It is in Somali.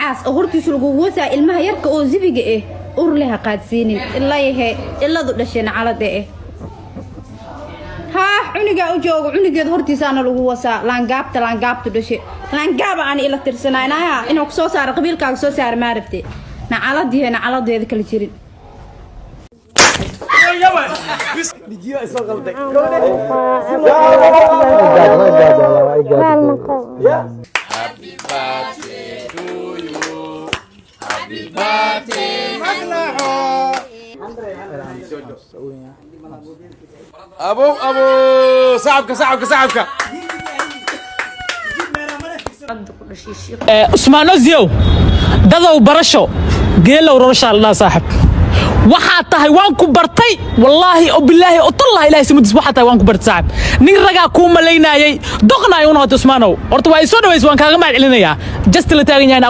Nacaas oo hortiisa lagugu wasaa ilmaha yarka oo zibiga ah ur leh ha qaadsiinin ilayahe iladu dhashay nacalada eh. Haa, cunigaa u joogo, cunigeeda hortiisaana lagu wasaa. Laangaabta, laangaabtu dhashay, laangaaba aan ila tirsanaynaya inuu ku soo saaro qabiilkaaga soo saara maa rabte. Nacaladiihe nacaladeeda kala jirin. Abow, abow, sacabka, sacabka, sacabka. Usmaan Oziow, dadow barasho geelow roroshaa la dhaha. Saaxib, waxaa tahay waan ku bartay, wallaahi oo bilaahi oo tallahi, ilahay samadiis, waxaa tahay waan ku bartay. Saaxib, nin ragaa kuu malaynaayay, doqna ay u noqotay. Usmaanow, horta waa i soo dhaways, waan kaaga mahad celinayaa. Just la taagan yahay.